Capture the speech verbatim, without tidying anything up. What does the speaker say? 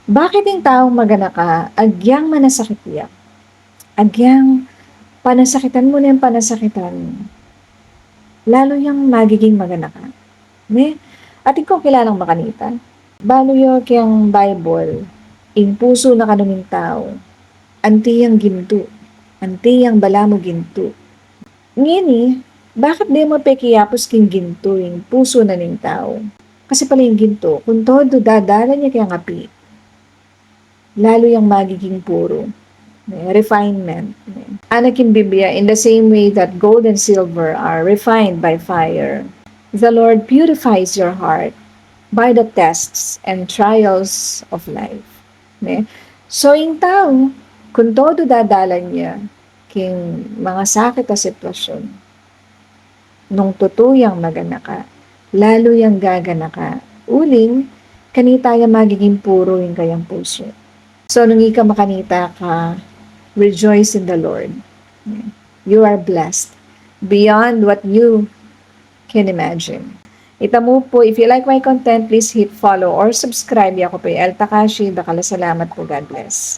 Bakit ing taung maganaka, agyang manasakit ya? Agyang panasakitan mu neng panasakitan, lalu yang magiging maganaka. Ne? Atin kung kilalang makanita. Balu yu keng Bible, ing pusu na kanu ning tau, anti yang gintu, anti yang balamu gintu. Ngeni, bakit de mu pekiyapus king gintu ing pusu na ning tau? Kasi pala ing gintu, kung todo dadalan ya keng api, lalu yang magiging puru. Ne, refinement. Ne. Ana king Biblia, in the same way that gold and silver are refined by fire, the Lord purifies your heart by the tests and trials of life. Ne? So, ing tau, kung todo dadalan ya king mangasakit a sitwasyun, nung tutu yang maganaka, lalu yang gaganaka, uling kanita ya magiging puru ing kayang pusu. So, nung ika makanita ka, rejoice in the Lord. You are blessed beyond what you can imagine. Ita mu pu, if you like my content, please hit follow or subscribe. Yaku pu i El Takashi. Dakal a salamat pu. God bless.